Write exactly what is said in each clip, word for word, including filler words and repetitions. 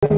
Ang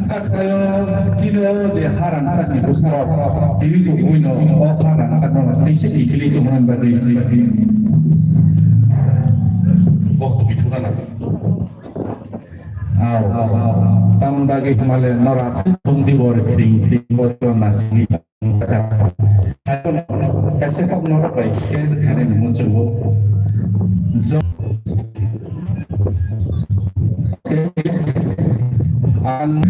tak tayo sino je harang sakni bwsarok tini tongwi no o harang sakno teisa ikhili tongmani bagwi bok twi thukana. Aw, tamni bagwi hwnmale nora se tongdi bor khring khring bor nasini. Kaisa kok norok bai share khainani muchungo. Jo-, ang